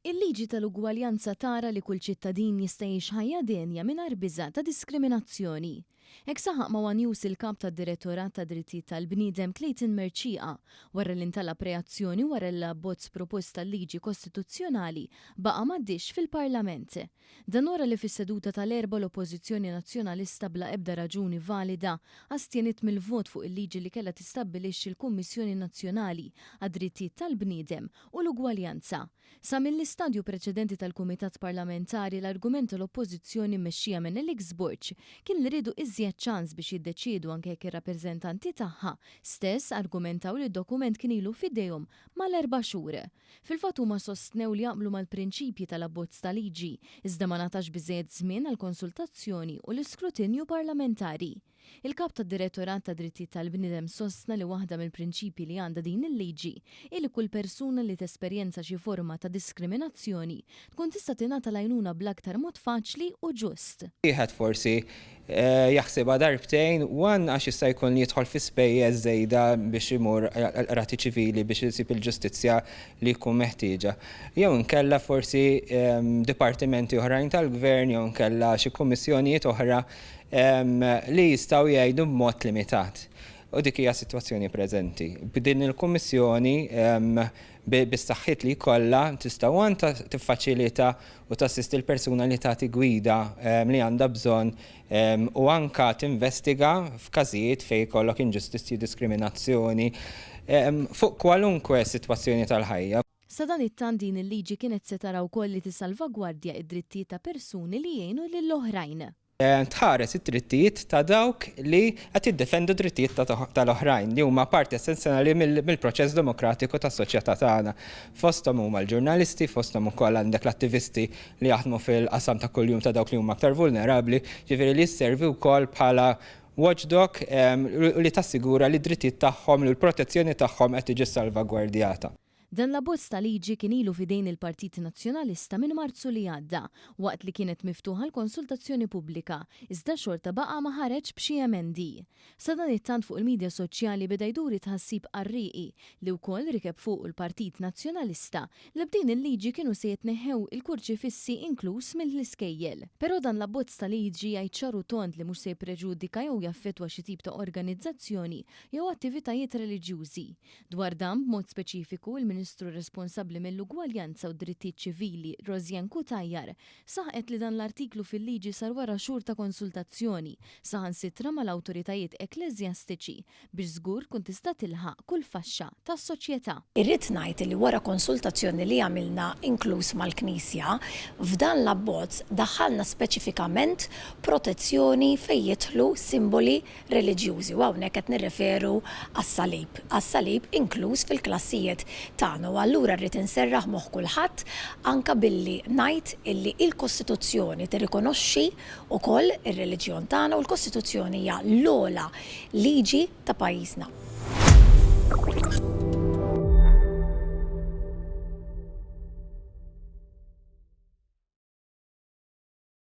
Il-liġi tal-ugwaljanza tara li kull ċittadin jista' jgħix ħajja denja mingħajr biża' ta' diskriminazzjoni. Hekk saħaq ma' one News il-Kap tad-Direttorat tad-Drittijiet tal-Bniedem Clayton Mercieca wara li ntalab reazzjoni wara li l-abbozz propost tal-liġi kostituzzjonali baqa' m'għaddiex fil-Parlament. Dan wara li fis-seduta tal-Erbgħa l-Oppożizzjoni Nazzjonalista bla ebda raġuni valida astjeniet mill-vot fuq il-liġi li kellha tistabbilixxi l-Kummissjoni Nazzjonali għad-Drittijiet tal-Bniedem u l-ugwaljanza. Sa mill-istadju preċedenti tal-Kumitat Parlamentari l-argument tal-Oppożizzjoni mmexxija minn Alex Borg kien li riedu iżjed ċans biex jiddeċiedu anke jekk ir-rappreżentanti tagħha stess argumentaw li d-dokument kien ilu f'idejhom mal-erba' xhur. Fil-fatt huma sostnew li jaqblu mal-prinċipji tal-abbozz ta' liġi iżda ma ngħatax biżżejjed żmien għall-konsultazzjoni u l-iskrutinju parlamentari. Il-Kap tad-Direttorat tad-Drittijiet tal-Bniedem sostna li waħda mill-prinċipji li għandha din il-liġi hi li kull persuna li tesperjenza xi forma ta' diskriminazzjoni tkun tista' tingħata l-għajnuna bl-aktar mod faċli u ġust. Wieħed forsi jaħsibha darbtejn, one għax jista' jkun li jidħol fi spejjeż żejda biex imur għall-qrati ċivili biex isib il-ġustizzja li jkun meħtieġa. Jew inkella forsi dipartimenti oħrajn tal-gvern jew inkella xi kummissjonijiet oħra li jistgħu jgħinu b'mod limitat. U dik hija s-sitwazzjoni preżenti. B'din il-Kummissjoni bis-saħħiet li jkollha tista' one tiffaċilita u tassisti l-persuna li tagħti gwida li għandha bżonn u anke tinvestiga f'każijiet fejn jkollok inġustizzji, diskriminazzjoni fuq kwalunkwe sitwazzjoni tal-ħajja. Sadanittant din il-liġi kienet se tara wkoll li tissalvagwardja id-drittijiet ta' persuni li jgħinu lill-oħrajn. Tħares id-drittijiet ta' dawk li qed jiddefendu d-drittijiet tal-oħrajn, li huma parti essenzjali mill-proċess demokratiku tas-soċjetà tagħna. Fosthom huma l-ġurnalisti, fosthom ukoll għandek l-attivisti li jaħdmu fil-qasam ta' kuljum ta' dawk li huma aktar vulnerabbli, ġifieri li sservi wkoll bħala watchdog u li tassigura li d-drittijiet tagħhom u l-protezzjoni tagħhom qed tiġi ssalvagwardjata. Dan l-abbozz ta' liġi kien ilu f'idejn il-Partit Nazzjonalista minn Marzu li għadda, waqt li kienet miftuħa l-konsultazzjoni pubblika, iżda xorta baqa' ma ħareġ b'xi emendi. Sadanittant fuq il-midja soċjali beda jdur it-tħassib qarrieqi, li wkoll rikeb fuqu l-Partit Nazzjonalista, li b'din il-liġi kienu se jitneħħew il-kurċifissi inkluż mill-iskejjel. Però dan l-abbozz ta' liġi jgħid ċar u tond li mhux se jippreġudika jew jaffettwa xi tip ta' organizzazzjoni jew attivitajiet reliġjużi. Dwar dan, b'mod speċifiku, il-Ministru responsabbli mill-Ugwaljanza u d-Drittijiet Ċivili, Rosianne Cutajar, saħqet li dan l-artiklu fil-liġi sar wara xhur ta' konsultazzjoni, saħansitra mal-awtoritajiet ekkleżjastiċi, biex żgur tkun tista' tilħaq kull faxxa tas-soċjetà. Irrid ngħid li wara konsultazzjoni li għamilna inkluż mal-Knisja, f'dan l-abbozz daħħalna speċifikament protezzjoni fejn jidħlu simboli reliġjużi u hawnhekk qed nirreferu għas-salib, għas-salib inkluż fil-klassijiet tagħna u allura rrid inserraħ moħħ kulħadd anke billi ngħid illi il-Kostituzzjoni tirrikonoxxi wkoll ir-reliġjon tagħna u l-Kostituzzjoni hija l-ogħla liġi ta' pajjiżna.